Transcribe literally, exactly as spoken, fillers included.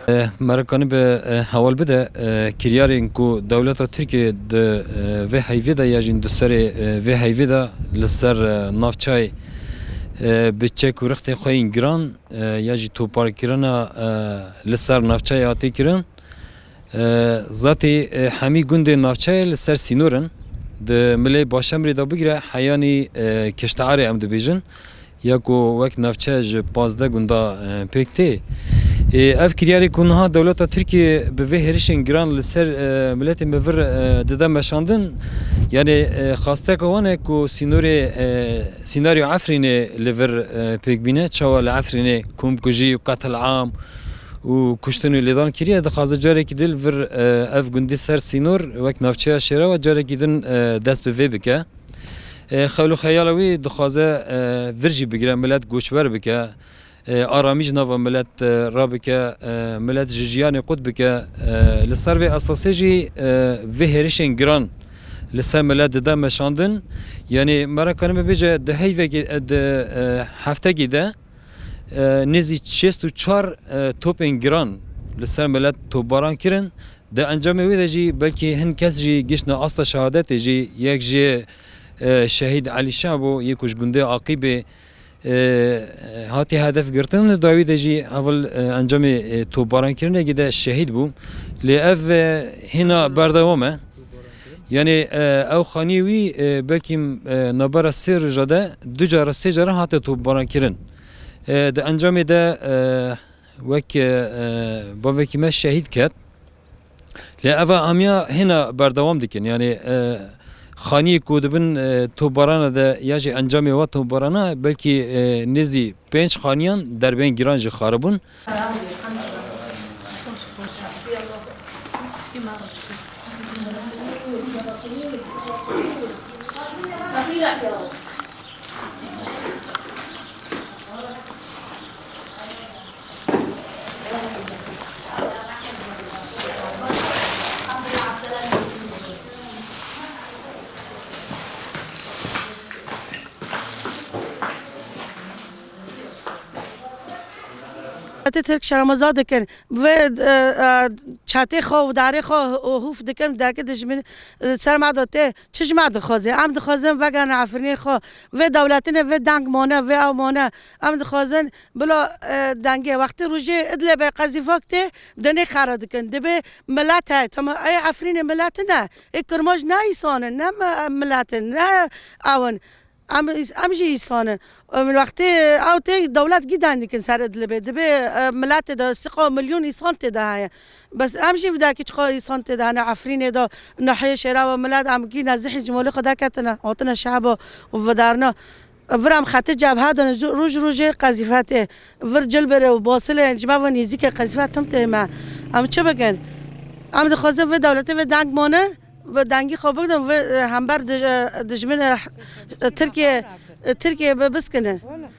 Eh, Merikanî bi, eh, heval bide, eh, kiryarên ku dewleta Tirkiyê di, eh, vê heyvê de ya jî di serê, eh, vê heyvê de li ser, eh, navçeyê, eh, bi çek û rixtên xwe yên giran, eh, ya jî toparkirina, eh, li ser navçeyê hatî kirin. Eh, zatî, eh, hemî gundên navçeyê li ser sînor in. Di milê Başemrê de bigire heyanî, eh, Keştearê em dibêjin. Ya ku wek navçe ji pazdeh gunda, e, pêk tê. E, ev kiryarê ku niha dewleta Tirkiyê bi vê hêrişên giran li ser, e, miletên me vir, e, dide meşandin, yanî, e, xasteka wan e ku sînorê, e, sînaryo Efrînê li vir, e, pêk bîne. Çawa li Efrînê komkujî û qetil am û kuştin û lêdan kiriye, dixwaze carekî din li vir, e, ev gundî ser sînor wek navçeya şêrewa carekî din, e, dest bi vê bike. E, xewl û xeyala wî dixwaze, e, vir jî bigire, milet goçber bike, e, aramî ji nava milet, e, rabike, e, milet ji jiyanê qut bike. E, li ser vê esasê jî, e, vê hêrişên giran li ser milet dide meşandin. Yanî me re karibe bêje di heyvekê, e, di, e, heftekê de, e, nêzî şêst û çar, e, topên giran li ser milet topbaran kirin. Di encamê wê de jî belkî hin kes jî giştine asta şehadetê jî, yek jê, e, şehîd Elî Şah bû, yê ku ji gundê Aqîbê, e, hatî hedef girtin, li dawî de jî heval, e, encamê, e, topbarankirinekê de şehîd bû. Lê ev, e, hîna berdewam e. Yanî, e, ew xaniyê wî, e, belkî, e, navbera sê roja de du cara, sê cara hate topbarankirin. E, di encamê de, e, wek, e, bavekî me şehîd ket. Lê eva amiya hêna berdewam dikin. Yanî, e, xaniyê ku dibin, e, topbarana de ya jî encamê wa topbarana belkî, e, nêzî pênc xaniyan derbên giran jî xaribûn. Dewletê Tirk şermezar dikin. Vê, e, e, çetê xwe û darê xwe hûf dikin, derkê dijmin, e, ser me de tê. Çi ji me dixwaze? Em dixwazin vegerine Efrînê xwe. Vê dewletine, vê deng mane, vê ew mane. Em dixwazin bila, e, dengê. Wextê rojê Idlibê qezîfak tê, dinê xera dikin. Dibê milet heye. Tamam, ey Efrînê milet ne. Ê Kirmac ne îsan in, ne mi-, milet in, ne ew in. Em, em jî îsan in. Em wextê ew tê dewlet gî deng dikin ser Idlibê. Dibê, e, miletê de siqa milyon îsan tê de heye. Bes em jî vidakî çiqa îsan tê de hene Efrînê de, nahiyê şêra ve milet em gî nezihî ji malê xwe derketine, hatine şehba û vidarna. Vir em xetê cebhe de ne, roj rojê qezîfe tê. Vir Cilbirê û Basilê, ji me ve nêzîk e, qezîfe tim tê me. Em çi bikin? Em dixwazin vê dewletê vê deng mane, bi dengî xwe bigrin, vê, e, hember dij-, e, dijmin, e, Tirkiye, e, Tirkiye bi-, biskinin.